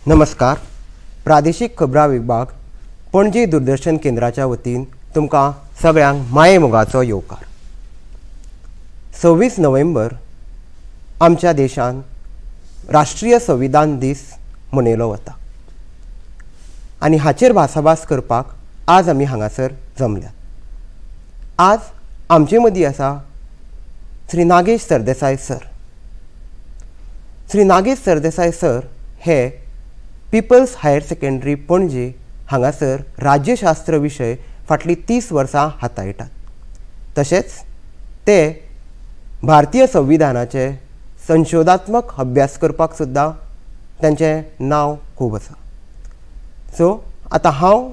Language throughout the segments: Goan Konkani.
नमस्कार. प्रादेशीक खबरां विभाग पणजी दूरदर्शन केंद्राच्या वतीन तुमकां सगळ्यांक माये मोगाचो येवकार. 26 नोव्हेंबर आमच्या देशान राष्ट्रीय संविधान दीस मनयलो वता आनी हाचेर भासाभास करपाक आज आमी हांगासर जमल्यात. आज आमचे मदीं आसा श्री नागेश सरदेसाय सर. श्री नागेश सरदेसाय सर हे पीपल्स हायर सेकंडरी पणजे हांगासर राज्यशास्त्र विशय फाटलीं 30 वर्सां हाताळटात. तशेंच ते भारतीय संविधानाचे संशोधात्मक अभ्यास करपाक सुद्दां तांचें नांव खूब आसा. सो आतां हांव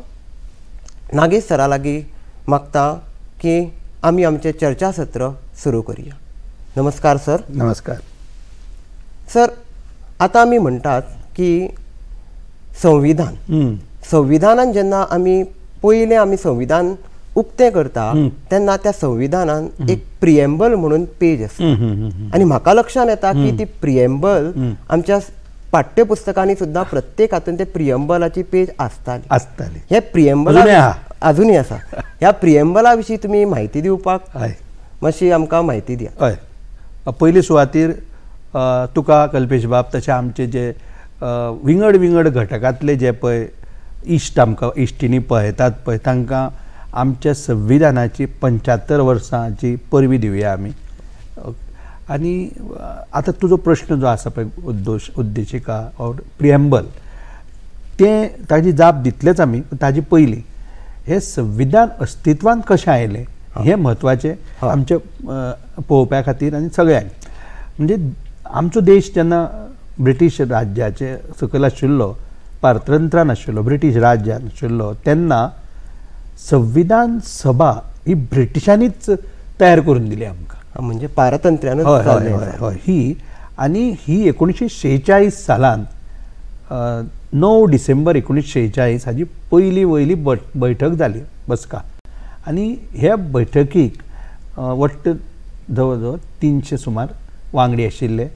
नागेश सरा लागीं मागता की आमी आमचें चर्चासत्र सुरू करुया. नमस्कार सर. नमस्कार सर. आतां आमी म्हणटात की संविधान, संविधानान जेन्ना आमी पयलें आमी संविधान उक्तें करता तेन्ना त्या संविधानान एक प्रिएम्बल म्हणून पेज आसा आनी म्हाका लक्षांत येता की ती प्रिएम्बल आमच्या पाठ्यपुस्तकांनी सुद्दां प्रत्येक हातून ते प्रिएम्बलाची पेज आसताली आसताली. हे प्रिएम्बल अजुनूय आसा. ह्या प्रिएम्बला विशीं तुमी म्हायती दिवपाक मातशी आमकां म्हायती दिया. हय, पयले सुवातीर तुका कल्पेश बाब तशें आमचे जे विंगड विंगड घटकांतले जे पळय इश्ट आमकां इश्टिणी पळयतात पळय तांकां आमच्या संविधानाची 75 वर्सांची परबी दिवया आमी. आनी आतां तुजो प्रश्न जो आसा पळय उद्देशिका ऑर प्रिएम्बल, तें ताजी जाप दितलेच आमी. ताजी पयलीं हें संविधान अस्तित्वांत कशें आयलें हें म्हत्वाचें आमच्या पळोवप्या खातीर आनी सगळ्यांक. म्हणजे आमचो देश जेन्ना ब्रिटीश राज्याचे सकयल आशिल्लो, पारतंत्र्यान आशिल्लो, ब्रिटीश राज्यान आशिल्लो, तेन्ना संविधान सभा ही ब्रिटिशांनीच तयार करून दिली आमकां. म्हणजे पारतंत्र्यानच. हय हय हय हय. ही आनी ही 1946 सालान 9 डिसेंबर 1946 हाजी पयली वयली बैठक जाली बसका. आनी ह्या बैठकीक वट्ट जवळ जवळ 300 सुमार वांगडी आशिल्ले.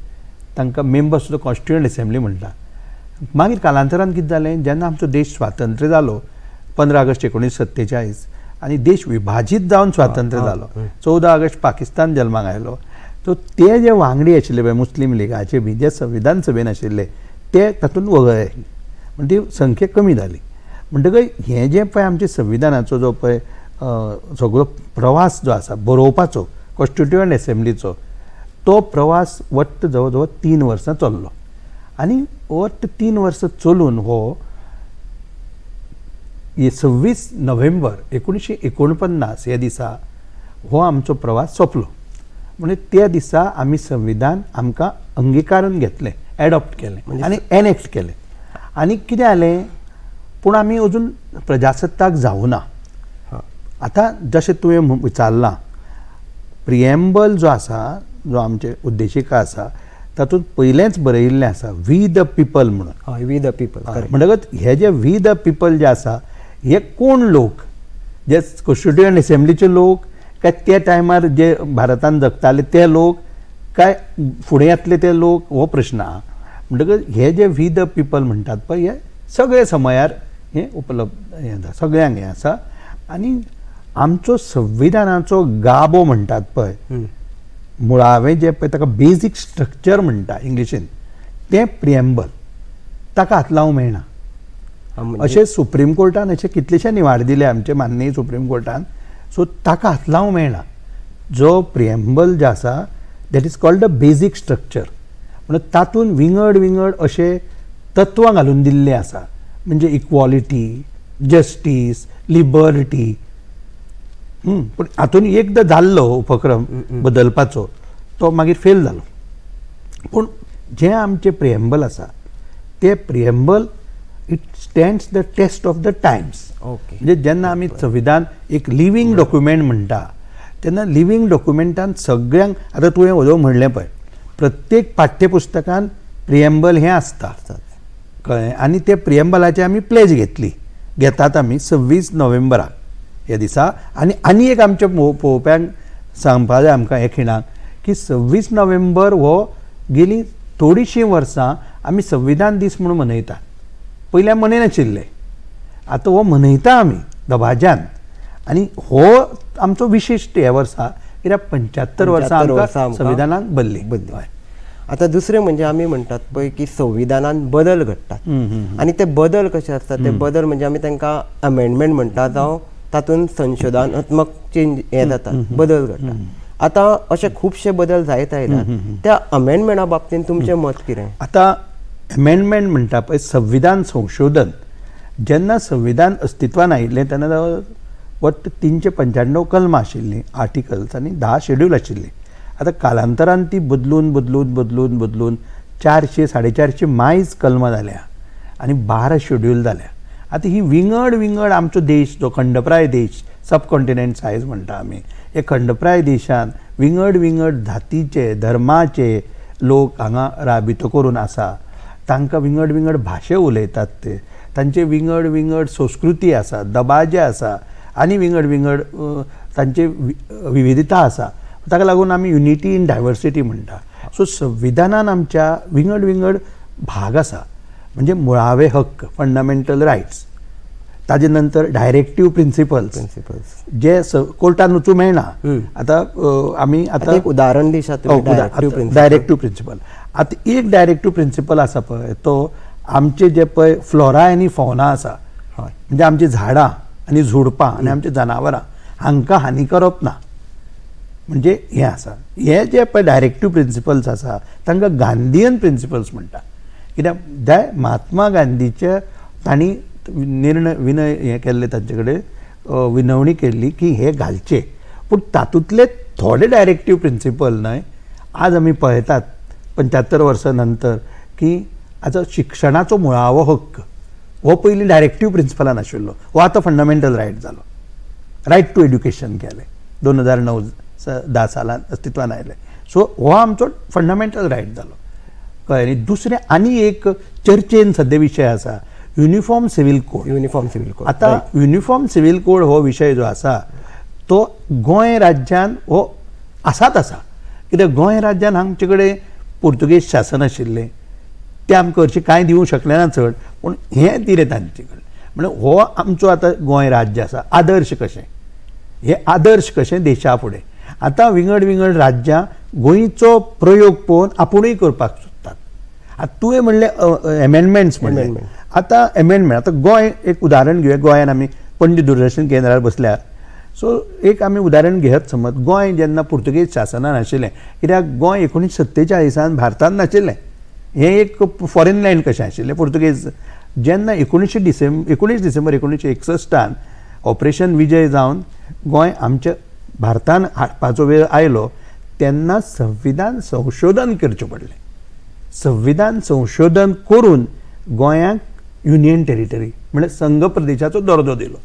तांकां members of the constituent assembly म्हणटा. मागीर कालांतरान कितें जालें, जेन्ना आमचो देश स्वातंत्र्य जालो 15 ऑगस्ट 1947 आनी देश विभाजीत जावन स्वातंत्र्य जालो, 14 ऑगस्ट पाकिस्तान जल्माक आयलो. सो ते जे वांगडी आशिल्ले पळय मुस्लीम लिगाचे बी जे संविधान सभेन आशिल्ले ते तातूंत वगळ्ळे, म्हणजे ती संख्या कमी जाली. म्हणटकच हें जें पळय आमच्या संविधानाचो जो पळय सगळो प्रवास जो आसा बरोवपाचो कॉन्स्टिट्युएंट एसेंब्लीचो, तो प्रवास वट्ट जवळ जवळ 3 वर्सां चल्लो. आनी वट्ट 3 वर्सां चलून हो 26 नोव्हेंबर 1949 ह्या दिसा हो आमचो प्रवास सोंपलो. म्हणजे त्या दिसा आमी संविधान आमकां अंगिकारून घेतलें, एडॉप्ट केलें आनी एनएक्स केलें. आनी कितें जालें, पूण आमी अजून प्रजासत्ताक जावना. आतां जशें तुवें विचारलां, प्रिएम्बल जो आसा, जो आमचे उद्देशिका आसा, तातूंत पयलेंच बरयिल्लें आसा we the people म्हणून. हय, we the people. म्हणटकच हे जे we the people जे आसा हे कोण लोक, जे कॉन्स्टिट्युएंट एसेंब्लीचे लोक काय त्या टायमार जे भारतान जगताले ते लोक काय फुडें येतले ते लोक, हो प्रश्न आहा. म्हणटकच हे जे we the people म्हणटात पळय हे सगळे समयार हें उपलब्ध हें सगळ्यांक हें आसा. आनी आमचो संविधानाचो गाबो म्हणटात पळय, मुळावें जें पळय ताका बेजीक स्ट्रक्चर म्हणटा इंग्लिशीन, तें प्रिएम्बल, ताका हात लावंक मेळना. अशें सुप्रीम कोर्टान अशें कितलेशे निवाडे दिले आमचे माननीय सुप्रीम कोर्टान. सो ताका हात लावंक मेळना. जो प्रिएम्बल जे आसा that is called the basic structure, म्हणून तातूंत विंगड विंगड अशे तत्वां घालून दिल्लीं आसा. म्हणजे इक्वॉलिटी, जस्टीस, लिबर्टी. पूण हातून एकदां जाल्लो उपक्रम बदलपाचो तो मागीर फेल जालो. पूण जें आमचें प्रिएम्बल आसा तें preamble it stands the test of the times. म्हणजे जेन्ना आमी संविधान एक लिवींग डॉक्युमेंट म्हणटा तेन्ना लिवींग डॉक्युमेंटान सगळ्यांक, आतां तुवें वदोळ म्हणलें पळय प्रत्येक पाठ्यपुस्तकान प्रिएम्बल हें आसता, कळ्ळें. आनी ते प्रिएम्बलाची आमी प्लेज घेतली, घेतात आमी 26 नोव्हेंबराक ह्या दिसा. आनी आनी एक आमच्या पळोवप्यांक सांगपा जाय आमकां हे खिणाक की 26 नोव्हेंबर हो गेली थोडीशीं वर्सां आमी संविधान दीस म्हणून मनयतात. पयलीं मनयनाशिल्ले, आतां हो मनयता आमी दबाज्यान. आनी हो आमचो विशिश्ट ह्या वर्सा कित्याक 75 वर्सां आमकां संविधानाक बदली. आतां दुसरें म्हणजे आमी म्हणटात पळय की संविधानान बदल घडटात आनी ते बदल कशे आसतात, ते बदल म्हणजे आमी तांकां अमेंडमेंट म्हणटा जावं तातूंत संशोधनात्मक चेंज हे जातात, बदल घडटात. आतां अशे खुबशे बदल जायत आयल्यात, त्या अमेंडमेंटा बाबतींत तुमचें मत कितें? आतां अमेंडमेंट म्हणटा पळय संविधान संशोधन, जेन्ना संविधान अस्तित्वान आयिल्लें तेन्ना वट्ट 395 कलमां आशिल्लीं, आर्टिकल्स, आनी 10 शेड्यूल आशिल्लीं. आतां कालांतरान ती बदलून बदलून बदलून बदलून 400 450 मायज कलमां जाल्या आनी 12 शेड्यूल जाल्या. आतां ही विंगड विंगड आमचो देश जो खंडप्राय देश, सब कॉन्टिनेंट सायज म्हणटा आमी, हे खंडप्राय देशान विंगड विंगड जातीचे धर्माचे लोक हांगा राबितो करून आसा. तांकां विंगड विंगड भाशे उलयतात, ते तांचे विंगड विंगड संस्कृती आसा, दबाजे आसा आनी विंगड विंगड तांचे विविधता आसा. ताका लागून आमी युनिटी इन डायवर्सिटी म्हणटा. सो संविधानान आमच्या विंगड विंगड भाग आसा, म्हणजे मुळावे हक्क, फंडामेंटल रायट्स, ताजे नंतर डायरेक्टीव प्रिंसिपल्स जे कोर्टान वचूं मेळना. आतां आमी आतां एक उदाहरण दिशात, डायरेक्टीव प्रिंसिपल. आतां एक डायरेक्टीव प्रिंसिपल आसा पळय तो आमचे जे पळय फ्लोरा आनी फौना आसा, म्हणजे आमची झाडां आनी झुडपां आनी आमची जनावरां हांकां हानी करप ना, म्हणजे हें आसा. हे जे पळय डायरेक्टीव प्रिंसिपल्स आसा तांकां गांधीयन प्रिंसिपल्स म्हणटा, कित्याक त्या महात्मा गांधीचे तांणी निर्णय विनय हें केल्लें, तांचे कडेन विनवणी केल्ली की हे घालचे. पूण तातूंतले थोडे डायरेक्टीव प्रिंसिपल न्हय आज आमी पळयतात 75 वर्सां नंतर की आतां शिक्षणाचो मुळावो हक्क हो पयलीं डायरेक्टीव प्रिंसिपलान आशिल्लो, हो आतां फंडामेंटल रायट जालो. रायट टू एड्युकेशन केलें 2009-10 सालान अस्तित्वान आयलें. सो हो आमचो फंडामेंटल रायट जालो, कळ्ळें न्ही. दुसरें आनी एक चर्चेन सद्या विशय आसा, uniform civil code. Uniform civil code. आतां युनिफॉर्म सिवील कोड हो विशय जो आसा तो गोंय राज्यान हो आसात आसा, कित्याक गोंय राज्यान आमचे कडेन पुर्तुगेज शासन आशिल्लें, तें आमकां हरशीं कांय दिवंक शकलें ना चड, पूण हें दिलें तांचे कडेन. म्हणल्यार हो आमचो आतां गोंय राज्य आसा आदर्श कशें, हे आदर्श कशें देशा फुडें. आतां विंगड विंगड राज्यां गोंयचो प्रयोग पळोवन आपुणूय करपाक सोदतात. आतां तुवें म्हणलें एमेंडमेंट्स म्हणलें, आतां एमेंडमेंट, आतां गोंय एक उदाहरण घेवया. गोंयान आमी पणजी दूरदर्शन केंद्रार बसल्यार, सो एक आमी उदाहरण घेयत समज, गोंय जेन्ना पुर्तुगेज शासनान आशिल्लें, कित्याक गोंय 1947 भारतान नाशिल्लें, हें एक फॉरेन लँड कशें आशिल्लें पुर्तुगेज. जेन्ना 19 डिसेंबर 1961 ऑपरेशन विजय जावन गोंय आमच्या भारतान हाडपाचो वेळ आयलो तेन्ना संविधान संशोधन करचें पडलें. संविधान संशोधन करून गोंयांक युनियन टेरिटरी म्हणजे संघ प्रदेशाचो दर्जो दिलो.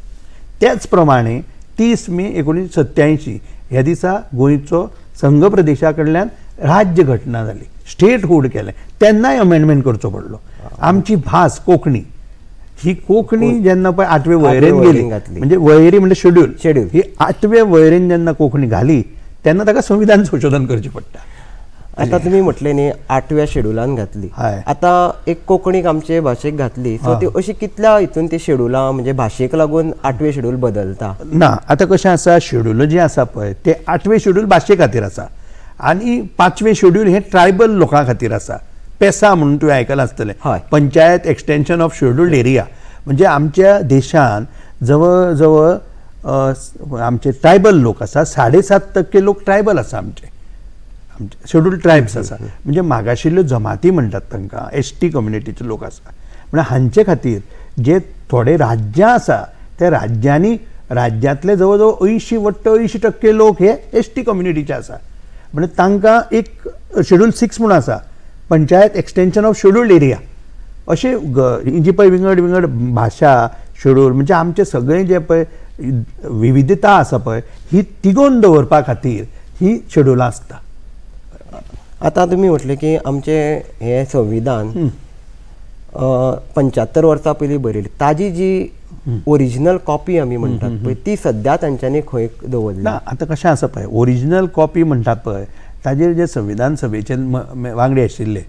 त्याच प्रमाणे 30 मे 1987 ह्या दिसा गोंयचो संघ प्रदेशा कडल्यान राज्य घटना जाली, स्टेटहूड केलें. तेन्नाय अमेंडमेंट करचो पडलो. आमची भास कोंकणी, ही कोंकणी जेन्ना पळय 8वे वळेरेन गेली, म्हणजे वळेरी म्हणजे शेड्यूल, शेड्यूल ही 8वे वळेरेन जेन्ना कोंकणी घाली तेन्ना ताका संविधान संशोधन करचें पडटा. आतां तुमी म्हटलें न्ही 8व्या शेड्युलान घातली, आतां एक कोंकणीक आमचे भाशेक घातली, सो ती अशी कितल्या हितून ती शेड्युलां म्हणजे भाशेक लागून 8वें शेड्यूल बदलता ना. आतां कशें आसा, शेड्यूल जें आसा पळय ते 8वें शेड्यूल भाशे खातीर आसा आनी 5वें शेड्यूल हें ट्रायबल लोकां खातीर आसा. पेसा म्हणून तुवें आयकलां आसतलें, panchayat extension of scheduled area. म्हणजे आमच्या देशान जवळ जवळ आमचे ट्रायबल लोक आसा, 7.5% लोक ट्रायबल आसा आमचे, आमचे शेड्यूल्ड ट्रायब्स आसा, म्हणजे मागाशिल्ल्यो जमाती म्हणटात तांकां, एस टी कम्युनिटीचे लोक आसा. म्हणल्यार हांचे खातीर जे थोडे राज्यां आसा त्या राज्यांनी राज्यांतले जवळ जवळ 80 वट्ट 80% लोक हे एस टी कम्युनिटीचे आसा. म्हणजे तांकां एक शेड्यूल 6 म्हूण आसा, panchayat extension of scheduled area. अशे जी पळय विंगड विंगड भाशा शेड्यूल म्हणजे आमचे सगळे जे पळय विविधता आसा पळय ही तिगोवन दवरपा खातीर ही शेड्युलां आसता. आतां तुमी म्हटलें की आमचें हें संविधान 75 वर्सां पयलीं बरयलें, ताजी जी ओरिजिनल कॉपी आमी म्हणटात पळय ती सद्या तांच्यांनी खंय दवरली ना. आतां कशें आसा पळय, ओरिजिनल कॉपी म्हणटात पळय ताजेर जे संविधान सभेचे वांगडी आशिल्ले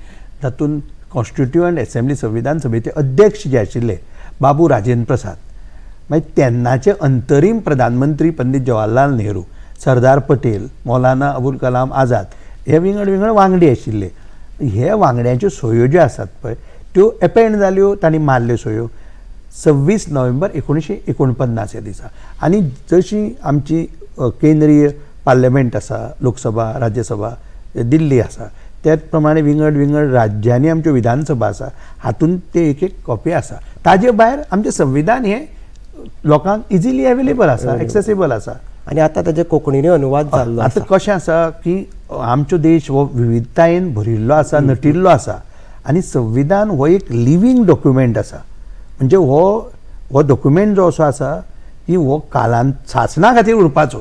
तातूंत कॉन्स्टिट्युएंट एसेंब्ली संविधान सभेचे अध्यक्ष जे आशिल्ले बाबू राजेंद्र प्रसाद, मागीर तेन्नाचे अंतरीम प्रधानमंत्री पंडित जवाहरलाल नेहरू, सरदार पटेल, मौलाना अबुल कलाम आझाद हे विंगड विंगड वांगडी आशिल्ले. हे वांगड्यांच्यो सयो ज्यो आसात पळय त्यो एपेंड जाल्यो, तांणी मारल्यो सयो 26 नोव्हेंबर 1949 ह्या दिसा. आनी जशी आमची केंद्रीय पार्लमेंट आसा, लोकसभा, राज्यसभा दिल्ली आसा, त्याच प्रमाणे विंगड विंगड राज्यांनी आमच्यो विधानसभा आसा, हातूंत ते एक एक कॉपी आसा. ताजे भायर आमचें संविधान हें लोकांक इजिली अवेलेबल आसा, एक्सेसिबल आसा. आनी आतां ताजे कोंकणीनूय अनुवाद जाल्लो. आतां कशें आसा की आमचो देश हो विविधतायेन भरिल्लो आसा, नटिल्लो आसा आनी संविधान हो एक लिवींग डॉक्युमेंट आसा. म्हणजे हो हो डॉक्युमेंट जो असो आसा की हो कालान सासणा खातीर उरपाचो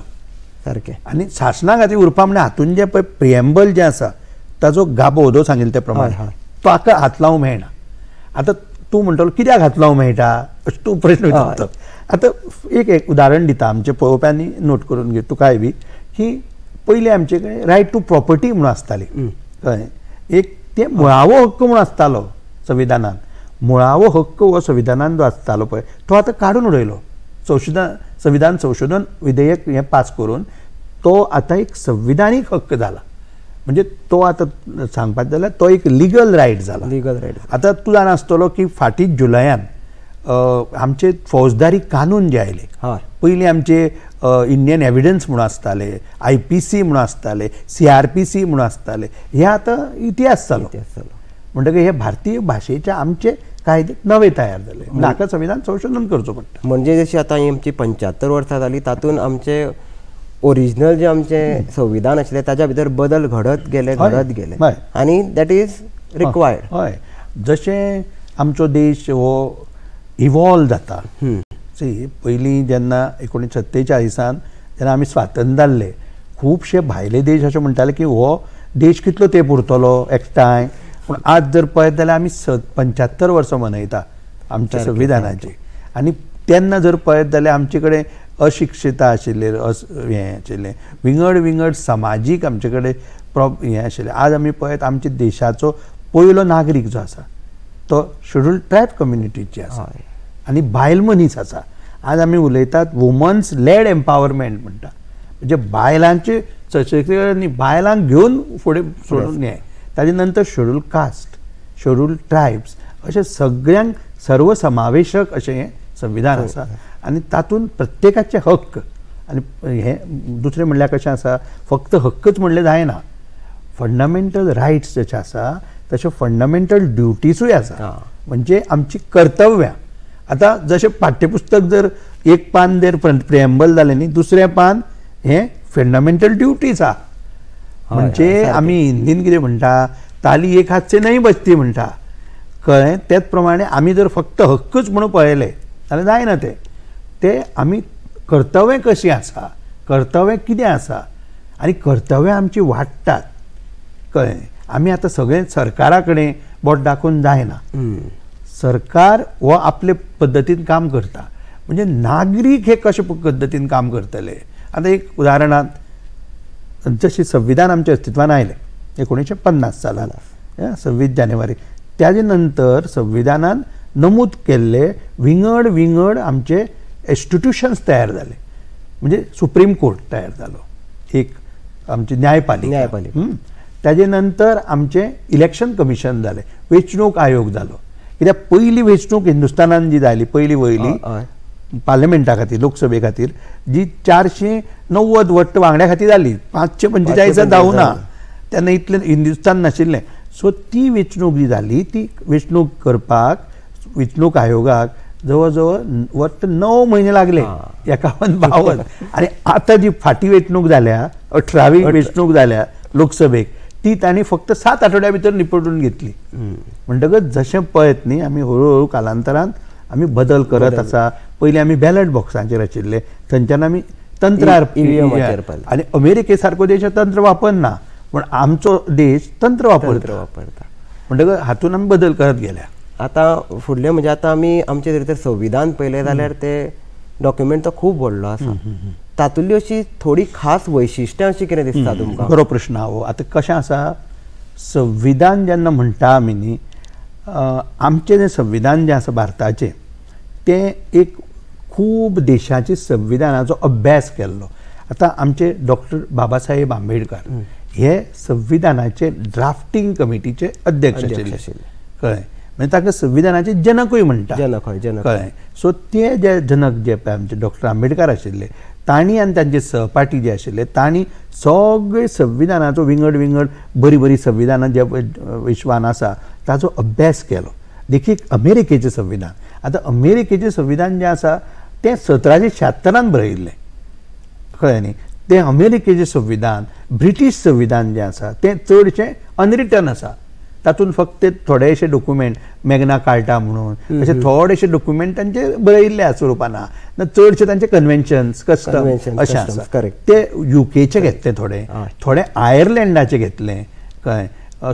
सारकें. आनी सासणा खातीर उरपा म्हणल्यार हातून जें पळय प्रिएम्बल जें आसा ताजो गाबो ओदो सांगिल्ले ते प्रमाणे तो हाका हात लावंक मेळना. आतां तूं म्हणटलो कित्याक हात लावंक मेळटा अशें तूं प्रश्न विचारता. आतां एक एक उदाहरण दिता, आमचे पळोवप्यांनी नोट करून घे तुकाय बी, की पयलीं आमचे कडेन रायट टू प्रॉपर्टी म्हणून आसताली, कळ्ळें, एक तें मुळावो हक्क म्हणून आसतालो संविधानान. मुळावो हक्क हो संविधानान जो आसतालो पळय तो आतां काडून उडयलो. संविधान संशोधन विधेयक हें पास करून तो आतां एक संविधानीक हक्क जाला. म्हणजे तो आतां सांगपाक जाल्यार तो एक लिगल रायट जाला, लिगल रायट. आतां तूं जाणा आसतलो की फाटीं जुलयान आमचे फौजदारी कानून जे आयले, पयलीं आमचे इंडियन एविडन्स म्हणून आसताले, IPC म्हणून आसताले, CRPC म्हणून आसताले, हे आतां इतिहास जालो. म्हणटकीर हे भारतीय भाशेचे आमचे कायदे नवे तयार जाले. हाका संविधान संशोधन करचो पडटा. म्हणजे जशी आतां आमची 75 वर्सां जाली तातूंत आमचे ओरिजिनल जे आमचे संविधान आशिल्लें ताच्या भितर बदल घडत गेले, घडत गेले आनी that is required. हय, जशें आमचो देश हो इवॉल्व जाता. सी पयलीं जेन्ना 1947 जेन्ना आमी स्वातंत्र्य जाल्ले, खुबशे भायले देश अशें म्हणटाले की हो देश कितलो तेंप उरतलो एकठांय. पूण आज जर पळयत जाल्यार आमी 75 वर्सां मनयता आमच्या संविधानाची. आनी तेन्ना जर पळयत जाल्यार आमचे कडेन अशिक्षिता आशिल्ले, हें आशिल्लें, विंगड विंगड समाजीक आमचे कडेन हें आशिल्लें. आज आमी पळयत आमच्या देशाचो पयलो नागरीक जो आसा तो शेड्यूल्ड ट्रायब कम्युनिटीची आसा आनी बायल मनीस आसा. आज आमी उलयतात वुमन्स लेड एम्पावरमेंट म्हणटा, म्हणजे बायलांचे सशक्तीकरण, बायलांक घेवन फुडें सोडून हें. ताजे नंतर शेड्यूल कास्ट, शेड्यूल ट्रायब्स अशें सगळ्यांक सर्वसमावेशक अशें हें संविधान आसा आनी तातूंत प्रत्येकाचे हक्क. आनी हें दुसरें म्हणल्यार कशें आसा, फक्त हक्कच म्हणलें जायना, फंडामेंटल रायट्स जशें आसा तशें फंडामेंटल ड्युटीसूय आसा, म्हणजे आमची कर्तव्यां. आतां जशें पाठ्यपुस्तक जर एक पान जर प्रिएम्बल जालें न्ही, दुसरें पान हें फंडामेंटल ड्युटीज आहा. म्हणजे आमी हिंदीन कितें म्हणटा, ताली एक हात से नहीं बजती म्हणटा, कळ्ळें. तेच प्रमाणे आमी जर फक्त हक्कच म्हणून पळयले जाल्यार जायना तें. ते आमी कर्तव्य कशीं आसा, कर्तव्य कितें आसा आनी कर्तव्यां आमची वाडटात, कळ्ळें. आमी आतां सगळें सरकारा कडेन बोट दाखोवन जायना, सरकार हो आपले पद्दतीन काम करता, म्हणजे नागरीक हे कशे पद्दतीन काम करतले. आतां एक उदाहरणांत जशें संविधान आमच्या अस्तित्वान आयलें 1950 सालान 26 जानेवारी, त्याजे नंतर संविधानान नमूद केल्ले विंगड विंगड आमचे इन्स्टिट्युशन्स तयार जाले. म्हणजे सुप्रीम कोर्ट तयार जालो, एक आमची न्यायपालिका, ताजे नंतर आमचें इलेक्शन कमिशन जालें, वेंचणूक आयोग जालो. कित्याक पयली वेंचणूक हिंदुस्थानान जी जाली पयली वयली पार्लमेंटा खातीर, लोकसभे खातीर जी 490 वट्ट वांगड्या खातीर जाली, 545 जावं ना तेन्ना, इतलें हिंदुस्थान नाशिल्लें. सो ती वेंचणूक जी जाली ती वेंचणूक करपाक वेंचणूक आयोगाक जवळ जवळ वट्ट 9 म्हयने लागले, 51 52. आनी आतां जी फाटी वेंचणूक जाल्या, 18वी वेंचणूक जाल्या लोकसभेक, ती तांणी फक्त 7 आठवड्या भितर निपटून घेतली. म्हणटकच जशें पळयत न्ही आमी हळू हळू कालांतरान आमी बदल करत आसा. पयलीं आमी बॅलट बॉक्सांचेर आशिल्ले, थंयच्यान आमी तंत्रार, आनी अमेरिके सारको देश तंत्र वापरना, पूण आमचो देश तंत्र वापरता. म्हणटकच हातून आमी बदल करत गेल्या. आतां फुडलें म्हणजे आतां आमी आमचे जर संविधान पळयलें जाल्यार ते डॉक्युमेंट तो खूब व्हडलो आसा. तातूंतली अशी थोडी खास वैशिश्ट्यां अशी कितें दिसता तुमकां? बरो प्रश्न हो. आतां कशें आसा, संविधान जेन्ना म्हणटा आमी न्ही, आमचें जें संविधान जें आसा भारताचें तें एक खूब देशाचे संविधानाचो अभ्यास केल्लो. आतां आमचे डॉक्टर बाबासाहेब आंबेडकर हे संविधानाचे ड्राफ्टिंग कमिटीचे अध्यक्ष आशिल्ले, कळ्ळें? म्हणजे ताका संविधानाचे जनकूय म्हणटा, जनक, जनक, कळ्ळें? सो ते जे जनक जे आमचे डॉक्टर आंबेडकर आशिल्ले तांणी आनी तांचे सहपाठी जे आशिल्ले तांणी सगळे संविधानाचो विंगड विंगड बरी बरी संविधानां जे विश्वान आसा ताचो अभ्यास केलो. देखीक अमेरिकेचें संविधान. आतां अमेरिकेचें संविधान जें आसा तें 1776 बरयिल्लें, कळ्ळें न्ही? तें अमेरिकेचें संविधान, ब्रिटीश संविधान जें आसा तें चडशें अनरिटन आसा. तातूंत फक्त थोडेशे डॉक्युमेंट मॅग्ना कार्टा म्हणून अशे थोडेशे डॉक्युमेंट तांचे बरयिल्ले आसा स्वरुपान, ना चडशे तांचे कन्व्हेन्शन्स कस्टम अशें आसा. ते युकेचे घेतले थोडे, थोडे आयर्लंडाचे घेतले, कळ्ळें,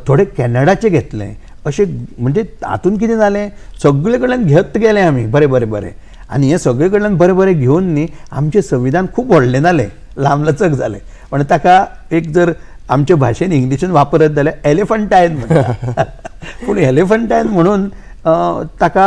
थोडे कॅनडाचे घेतले. अशें म्हणजे तातूंत कितें जालें, सगळे कडल्यान घेत गेले आमी बरें बरें बरें, आनी हें सगळे कडल्यान बरें बरें घेवन न्ही आमचें संविधान खूब व्हडलें जालें, लांबलचक जालें. पण ताका एक जर आमचे भाशेन इंग्लिशीन वापरत जाल्यार एलिफंटायन म्हणटा, पूण एलिफंटायन म्हणून ताका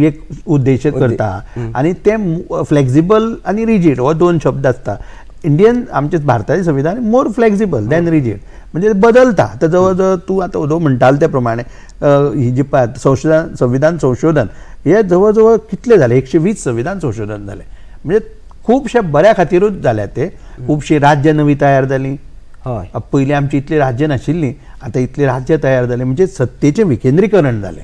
एक उद्देश करता आनी तें फ्लेक्झिबल आनी रिजीड हो दोन शब्द आसता. इंडियन आमचे भारताचें संविधान मोर फ्लेक्झिबल दॅन रिजीड, म्हणजे बदलता. आतां जवळ जवळ तूं आतां उदो म्हणटालो ते प्रमाणे ही जी संशोधन संविधान संशोधन हे जवळ जवळ कितले जाले, 120 संविधान संशोधन जालें, म्हणजे खुबशे बऱ्या खातीरूच जाल्या ते. खुबशीं राज्यां नवीं तयार जालीं, हय, पयलीं आमची इतलीं राज्यां नाशिल्लीं, आतां इतलीं राज्यां तयार जालीं, म्हणजे सत्तेचें विकेंद्रीकरण जालें.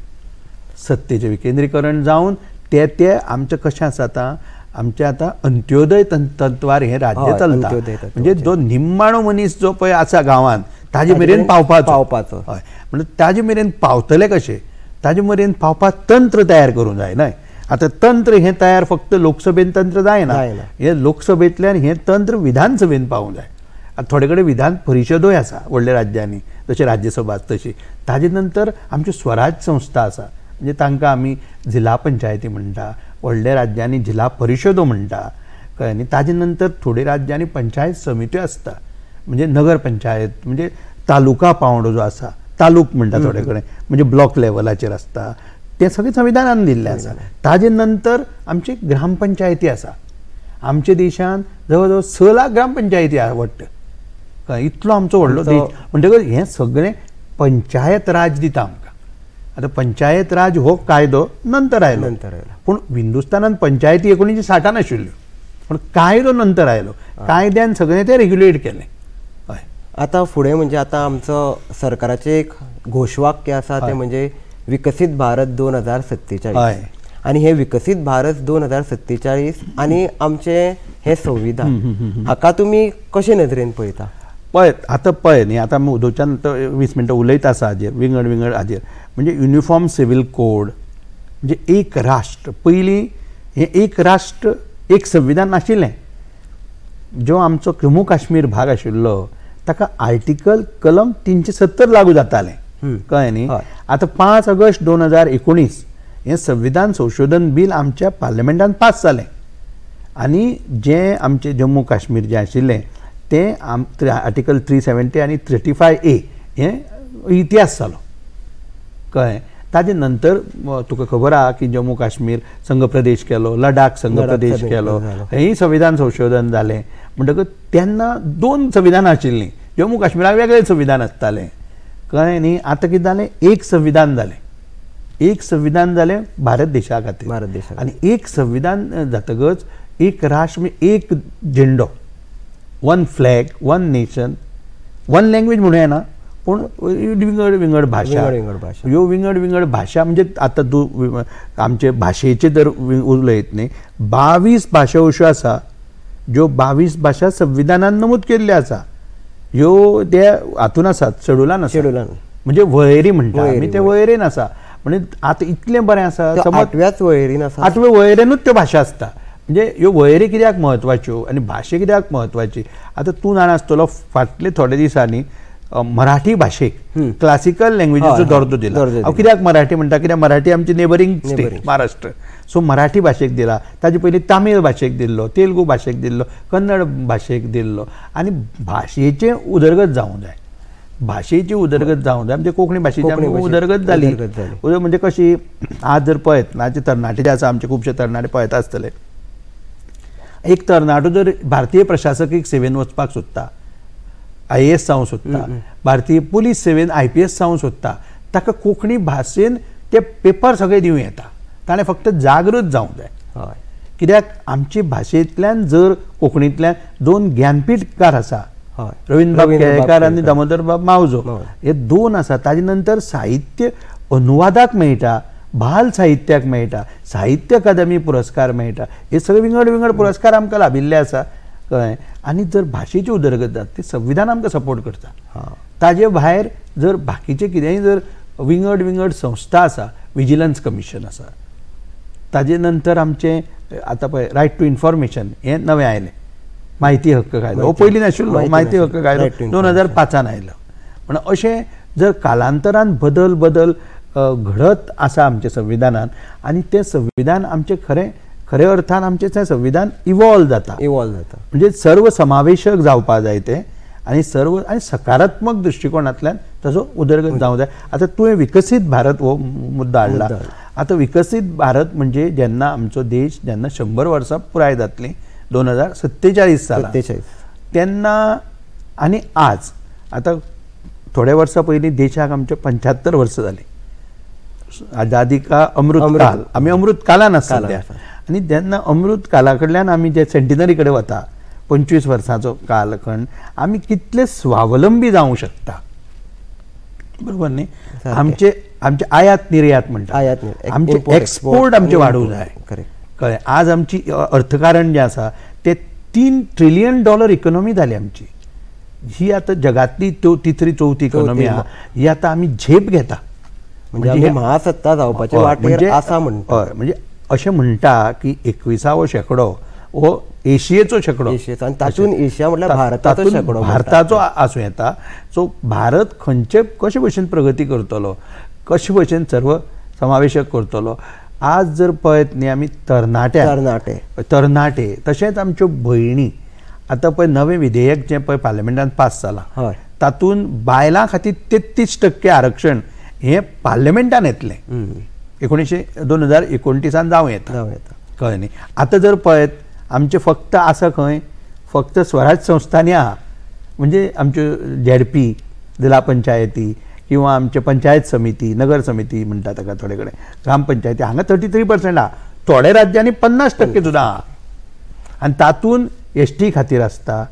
सत्तेचें विकेंद्रीकरण जावन ते ते आमचें कशें आसा आतां आमचें आतां अंत्योदय तत्वार हें राज्य चलता. म्हणजे जो निम्माणो मनीस जो पळय आसा गांवांत ताजे मेरेन पावपाचो, हय, म्हणजे ताजे मेरेन पावतले कशे, ताजे मेरेन पावपाक तंत्र तयार करूंक जाय न्हय. आतां तंत्र हें तयार फक्त लोकसभेन तंत्र जायना, हें लोकसभेंतल्यान हें तंत्र विधानसभेन पावूंक जाय. आतां थोडे कडेन विधान परिशदूय आसा व्हडल्या राज्यांनी, जशें राज्यसभा तशी. ताजे नंतर आमच्यो स्वराज संस्था आसा, म्हणजे तांकां आमी जिल्हा पंचायती म्हणटा, व्हडल्या राज्यांनी जिल्हा परिशदो म्हणटा, कळ्ळें न्ही? ताजे नंतर थोडे राज्यांनी पंचायत समित्यो आसता, म्हणजे नगर पंचायत, म्हणजे तालुका पावंडो जो आसा, तालूक म्हणटा थोडे कडेन, म्हणजे ब्लॉक लेवलाचेर आसता, तें सगळें संविधानान दिल्लें आसा. ताजे नंतर आमची ग्रामपंचायती आसा. आमच्या देशान जवळ जवळ 6 लाख ग्रामपंचायती आसा वट्ट, इतलो आमचो व्हडलो देश. म्हणटकच हें सगळें पंचायत राज दिता आमकां. आतां पंचायत राज हो कायदो नंतर आयलो, पूण हिंदुस्थानान पंचायती 1960 आशिल्ल्यो, पूण कायदो नंतर आयलो, कायद्यान सगळें तें रेग्युलेट केलें. हय, आतां फुडें म्हणजे आतां आमचो सरकाराचें एक घोशवाक्य आसा तें म्हणजे विकसीत भारत 2047. आनी हे विकसीत भारत 2047 आनी आमचें हें संविधान हाका तुमी कशे नदरेन पळयता? पळय आतां पळय न्ही, आतां आमी उदोवच्यान 20 मिनटां उलयत आसा हाजेर, विंगड विंगड हाजेर, म्हणजे युनिफॉर्म सिव्हील कोड म्हणजे एक राष्ट्र. पयलीं हें एक राष्ट्र एक संविधान नाशिल्लें. जो आमचो जम्मू काश्मीर भाग आशिल्लो ताका आर्टिकल कलम 370 लागू जातालें, कळ्ळें न्ही? आतां 5 ऑगस्ट 2019 हें संविधान संशोधन बील आमच्या पार्लमेंटान पास जालें आनी जें आमचें जम्मू काश्मीर जें आशिल्लें तें आर्टिकल 370 आनी 35A हें इतिहास जालो, कळ्ळें? ताजे नंतर तुका खबर आहा की जम्मू काश्मीर संघ प्रदेश केलो, लडाख संघ प्रदेश केलो, हेंय संविधान संशोधन जालें. म्हणटकच तेन्ना 2 संविधानां आशिल्लीं, जम्मू काश्मीराक वेगळें संविधान आसतालें, कळ्ळें न्ही? आतां कितें जालें, एक संविधान जालें, एक संविधान जालें भारत देशा खातीर, भारत देशा, आनी एक संविधान जातकच एक राष्ट्र म्हणजे एक झेंडो, 1 फ्लॅग, 1 नेशन, 1 लँग्वेज म्हणूं येना, पूण विंगड विंगड भाशा, ह्यो विंगड विंगड भाशा म्हणजे आतां तूं आमचे भाशेचे जर उलयत न्ही, 22 भाशा अश्यो आसा ज्यो 22 भाशा संविधानान नमूद केल्ल्यो आसा, ह्यो ते हातून आसात, शेड्युलान आसा, म्हणजे वळेरी म्हणटा आमी, ते वळेरेन आसा. म्हणजे आतां इतलें बरें आसा, आठव्याच वळेरीन आसा, आठव्या वळेरेनूच त्यो भाशा आसता. म्हणजे ह्यो वळेरी कित्याक म्हत्वाच्यो आनी भाशा कित्याक म्हत्वाची, आतां तूं जाणा आसतलो फाटले थोडे दिसांनी मराठी भाशेक क्लासिकल लँग्वेजीचो दर्जो दिला. हांव कित्याक मराठी म्हणटा, कित्याक मराठी आमची neighbouring state Maharashtra, so Marathi भाशेक दिला. ताजे पयलीं तामीळ भाशेक दिल्लो, तेलुगू भाशेक दिल्लो, कन्नड भाशेक दिल्लो. आनी भाशेचें उदरगत जावंक जाय, भाशेची उदरगत जावंक जाय. म्हणजे कोंकणी भाशेची आमची उदरगत जाली म्हणजे कशी, आज जर पळयत आजचे तरणाटे जे आसा, आमचे खुबशे तरणाटे पळयता आसतले, एक तरणाटो जर भारतीय प्रशासकीक सेवेन वचपाक सोदता, IAS जावंक सोदता, भारतीय पुलीस सेवेन IPS जावंक सोदता, ताका कोंकणी भाशेन ते पेपर सगळे दिवं येता. ताणें फक्त जागृत जावंक जाय. कित्याक आमचे भाशेंतल्यान जर कोंकणींतल्यान दोन ज्ञानपीठकार आसा, रवींद्रबाब केळेकार आनी दामोदरबाब मावजो, हे दोन आसा. ताजे नंतर साहित्य अनुवादाक मेळटा, बाल साहित्याक मेळटा, साहित्य अकादमी पुरस्कार मेळटा, हे सगळे विंगड विंगड पुरस्कार आमकां लाभिल्ले आसा. कळ्ळें? आनी जर भाशेची उदरगत जाता ती संविधान आमकां सपोर्ट करता. ताजे भायर जर बाकीचे कितेंय जर विंगड विंगड संस्था आसा, विजिलन्स कमिशन आसा, ताजे नंतर आमचें आतां पळय रायट टू इन्फॉर्मेशन हें नवें आयलें, माहिती हक्क कायदो हो पयलीं नाशिल्लो, माहिती हक्क कायदो 2005 आयलो. पण अशें जर कालांतरान बदल बदल घडत आसा आमच्या संविधानान, आनी तें संविधान आमचें खरें खरे अर्थान आमचें तें संविधान इवॉल्व जाता, इवॉल्व जाता म्हणजे सर्व समावेशक जावपा जाय तें, आनी सर्व आनी सकारात्मक दृश्टिकोणांतल्यान ताजो उदरगत जावंक जाय. आतां तुवें विकसीत भारत हो मुद्दो हाडला. आतां विकसीत भारत म्हणजे जेन्ना आमचो देश जेन्ना 100 वर्सां पुराय जातलीं 2047 सालान तेन्ना, आनी आज आतां थोड्या वर्सां पयलीं देशाक आमच्या 75 वर्सां जालीं, आजादी का अमृत काल, आमी अमृत कालान आसा सद्या. आनी जेन्ना अमृत काला कडल्यान आमी जे सेंटिनरी कडेन वता, 25 वर्सांचो कालखंड, आमी कितले स्वावलंबी जावंक शकता, बरोबर न्ही? आमचे आमचे आयात निर्यात म्हणटा, आयात आमचे एक्सपोर्ट आमचे वाडूंक जाय. कळ्ळें? आज आमची अर्थकारण जें आसा तें $3 ट्रिलियन इकॉनॉमी जाली आमची. ही आतां जगांतली तिसरी चवथी इकॉनॉमी आहा, ही आतां आमी झेप घेता. म्हणजे महासत्ता जावपाचे वाटेर आसा म्हणटा. हय, म्हणजे अशें म्हणटा की 21वो शेंकडो हो एशियेचो शेंकडो, आनी तातूंत एशिया म्हटल्यार भारताचो शेंकडो, भारताचो आसूं येता. सो भारत खंयचे कशे भशेन प्रगती करतलो, कशे भशेन सर्व समावेशक करतलो. आज जर पळयत न्ही आमी तरणाटे तरणाटे तशेंच आमच्यो भयणी, आतां पळय नवें विधेयक जें पळय पार्लमेंटान पास जालां, तातूंत बायलां खातीर 33% आरक्षण हें पार्लमेंटान येतलें 2029 जावं येता. कळ्ळें न्ही? आतां जर पळयत आमचें फक्त आसा खंय, फक्त स्वराज संस्थांनी आहा, म्हणजे आमच्यो ZP, जिल्हा पंचायती किंवा आमचे पंचायत समिती, नगर समिती म्हणटा ताका थोडे कडेन, ग्रामपंचायती, हांगा 33% आहा, थोड्या राज्यांनी 50% सुद्दां आहा. आनी तातूंत ST खातीर आसता,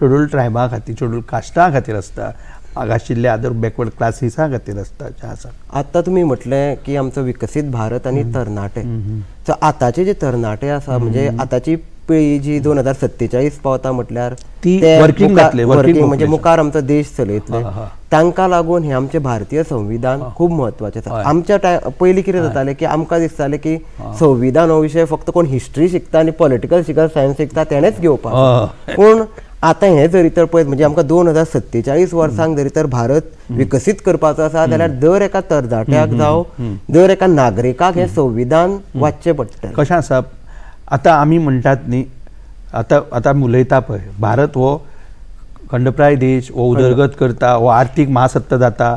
शेड्यूल ट्रायबा खातीर, शेड्यूल कास्टा खातीर आसता, आशिल्ले अदर बॅकवर्ड क्लासीसा खातीर आसता. आसा आतां तुमी म्हटलें की आमचो विकसीत भारत आनी तरणाटे, सो आतांचे जे तरणाटे आसा म्हणजे आतांची पिळगी जी 2047 पावता म्हटल्यार ती वर्किंग जातले, वर्किंग म्हणजे मुखार आमचो देश चलयतले, तांकां लागून हें आमचें भारतीय संविधान खूब म्हत्वाचें आसा. आमच्या टायम पयलीं कितें जातालें की आमकां दिसतालें की संविधान हो विशय फक्त कोण हिस्ट्री शिकता आनी पॉलिटिकल शिकता, सायन्स शिकता तेणेच घेवपाक. पूण आतां हें जरी तर पळयत म्हणजे आमकां 2047 वर्सांक जरी तर भारत विकसीत करपाचो आसा जाल्यार दर एका तरणाट्याक जावं दर एका नागरिकाक हें संविधान वाचचें पडटलें. कशें आसा आतां आमी म्हणटात न्ही, आतां आतां आमी उलयता पळय, भारत हो खंडप्राय देश, हो उदरगत करता, हो आर्थीक महासत्ता जाता.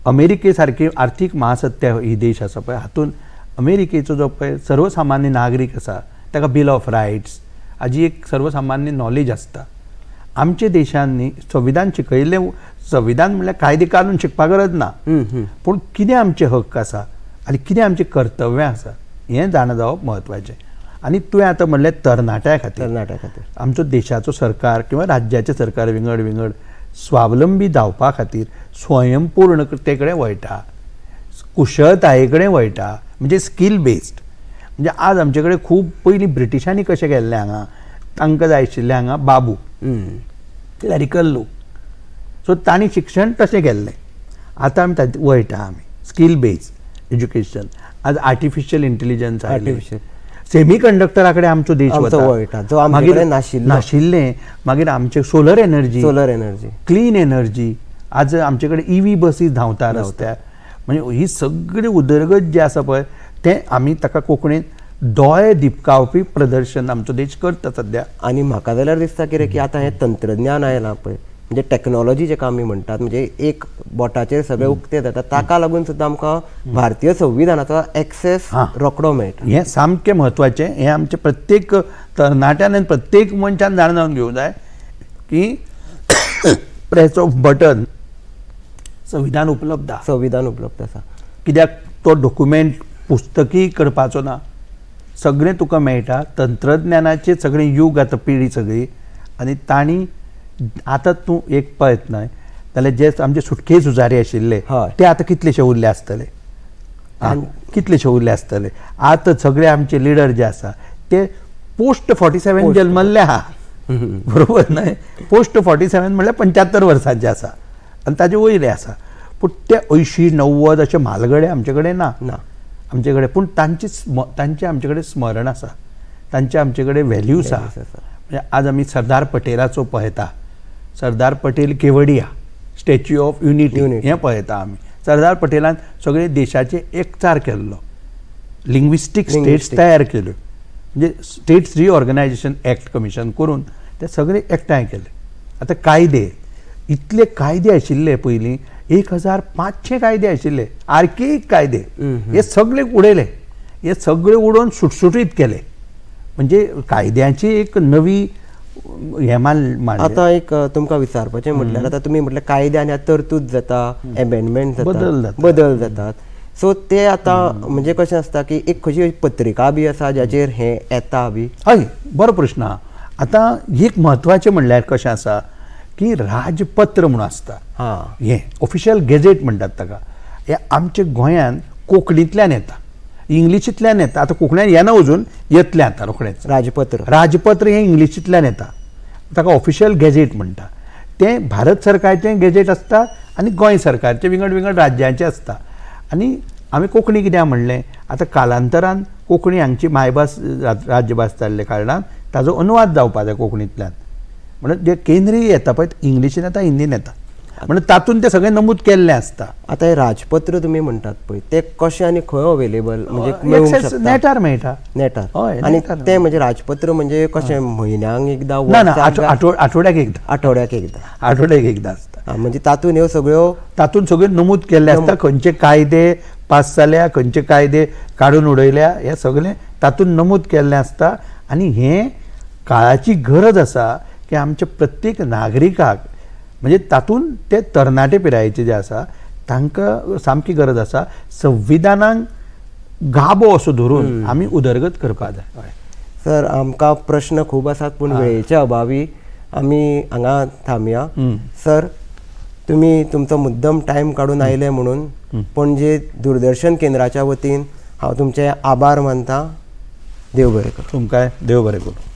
अमेरिके सारकी आर्थीक महासत्ता ही देश आसा पळय, हातूंत अमेरिकेचो जो पळय सर्वसामान्य नागरीक आसा ताका बिल ऑफ रायट्स हाजी एक सर्वसामान्य नॉलेज आसता. आमच्या देशान न्ही संविधान शिकयल्लें, संविधान म्हणल्यार कायदे कानून शिकपाक गरज ना, पूण कितें आमचे हक्क आसा आनी कितें आमचें कर्तव्यां आसा हें जाणा जावप म्हत्वाचें. आनी तुवें आतां म्हणलें तरणाट्या खातीर, तरणाट्या खातीर आमचो देशाचो सरकार किंवा राज्याचें सरकार विंगड विंगड स्वावलंबी जावपा खातीर स्वयंपूर्णते कडेन वळटा, कुशळताये कडेन वळटा, म्हणजे स्कील बेस्ड. म्हणजे आज आमचे कडेन खूब पयलीं ब्रिटिशांनी कशें केल्लें हांगा, तांकां जाय आशिल्लें हांगा बाबू, क्लॅरिकल लोक, सो तांणी शिक्षण तशें केल्लें. आतां आमी ताचे वळटा, आमी स्कील बेस्ड एज्युकेशन, आज आर्टिफिशियल इंटेलिजन्स आयलें, सेमी कंडक्टरा कडेन आमचो देश वता, जो आमचे नाशिल्लें. मागीर आमचे solar energy, clean energy, आज आमचे कडेन ईव्ही बसी धांवता रस्त्यार. म्हणजे ही सगळी उदरगत जी आसा पळय तें आमी ताका कोंकणीत दोळे दिपकावपी प्रदर्शन आमचो देश करता सद्या. आनी म्हाका जाल्यार दिसता कितें की आतां हें तंत्रज्ञान आयलां पळय, म्हणजे टॅक्नोलॉजी जेका आमी म्हणटात, म्हणजे एक बोटाचेर सगळें उक्तें जाता, ताका लागून सुद्दां आमकां भारतीय संविधानाचो एक्सेस रोखडो मेळटा. हें सामकें म्हत्वाचें, हें आमचें प्रत्येक तरणाट्यान आनी प्रत्येक मनशान जाणा जावन घेवंक जाय की प्रेस ऑफ बटन संविधान उपलब्ध आसा, संविधान उपलब्ध आसा. कित्याक तो डॉक्युमेंट पुस्तकी करपाचो ना, सगळें तुका मेळटा. तंत्रज्ञानाचें सगळें युग आतां पिढी सगळी, आनी तांणी आतां तूं एक पळयत न्हय जाल्यार जे आमचे सुटके झुजारी आशिल्ले ते आतां कितलेशे उरले आसतले, कितलेशे उरले आसतले. आतां सगळे आमचे लिडर जे आसा ते पोस्ट 47 जल्मल्ले आहा, बरोबर न्हय. पोस्ट 47 म्हणल्यार 75 वर्सांचे आसा आनी ताजे वयले आसा. पूण ते 80 90 अशे म्हालगडे आमचे कडेन ना आमचे कडेन. पूण तांचे आमचे कडेन स्मरण आसा, तांचे आमचे कडेन व्हॅल्यूज आसा. म्हणजे आज आमी सरदार पटेलाचो पळयता, Sardar Patel Kevadia, statue of unity हें पळयता आमी. सरदार पटेलान सगळे देशाचे एकचार केल्लो, लिंग्विस्टीक स्टेट्स तयार केल्यो, म्हणजे स्टेट्स रिऑर्गनायजेशन एक्ट कमिशन करून ते सगळे एकठांय केले. आतां कायदे, इतले कायदे आशिल्ले पयलीं, 1500 कायदे आशिल्ले, आर्केईक कायदे, हे सगळे उडयले, हे सगळे उडोवन सुटसुटीत केले. म्हणजे कायद्याची एक नवी हें मांडलें. आतां एक तुमकां विचारपाचें म्हटल्यार, आतां तुमी म्हटल्यार कायद्यान ह्या तरतूद जाता, एमेंडमेंट जाता, बदल जातात, सो ते आतां म्हणजे कशें आसता की एक खंयची पत्रिका बी आसा जाचेर हें येता बी? हय, बरो प्रश्न आहा. आतां एक म्हत्वाचें म्हणल्यार कशें आसा की राजपत्र म्हणून आसता, हें ऑफिशियल गॅझेट म्हणटात ताका. हें आमच्या गोंयांत कोंकणींतल्यान येता, इंग्लिशींतल्यान येता. आतां कोंकण्यान येना अजून, येतलें आतां रोखडेंच. राजपत्र, राजपत्र हें इंग्लिशींतल्यान येता, ताका ऑफिशियल गॅझेट म्हणटा. तें भारत सरकारचें गॅझेट आसता आनी गोंय सरकारचें, विंगड विंगड राज्यांचें आसता. आनी आमी कोंकणी कित्याक म्हणलें, आतां कालांतरान कोंकणी हांगची मायभास राज्यभास जाल्ल्या कारणान ताजो अनुवाद जावपा जाय कोंकणींतल्यान. म्हणून जे केंद्रीय येता पळय, इंग्लिशीन येता, हिंदीन येता, म्हणून तातूंत तें सगळें नमूद केल्लें आसता. आतां हें राजपत्र तुमी म्हणटात पळय, तें कशें आनी खंय अवेलेबल, म्हणजे नेटार मेळटा? नेटार. हय. आनी तें म्हणजे राजपत्र म्हणजे कशें, म्हयन्यांक एकदां? ना, आठवड्याक एकदां. आठवड्याक एकदां, आठवड्याक एकदां आसता. म्हणजे तातूंत ह्यो सगळ्यो, तातूंत सगळ्यो नमूद केल्लें आसता, खंयचे कायदे पास जाल्या, खंयचे कायदे काडून उडयल्या, हें सगळें तातूंत नमूद केल्लें आसता. आनी हें काळाची गरज आसा की आमच्या प्रत्येक नागरिकाक, म्हणजे तातूंत ते तरणाटे पिरायेचे जे आसा तांकां सामकी गरज आसा संविधानाक गाबो असो धरून आमी उदरगत करपाक जाय. सर, आमकां प्रश्न खूब आसात पूण वेळेच्या अभावी आमी हांगा थांबया. सर, तुमी तुमचो मुद्दम टायम काडून आयले म्हणून पणजे दूरदर्शन केंद्राच्या वतीन हांव तुमचे आभार मानता. देव बरें करूं. तुमकांय देव बरें करूं.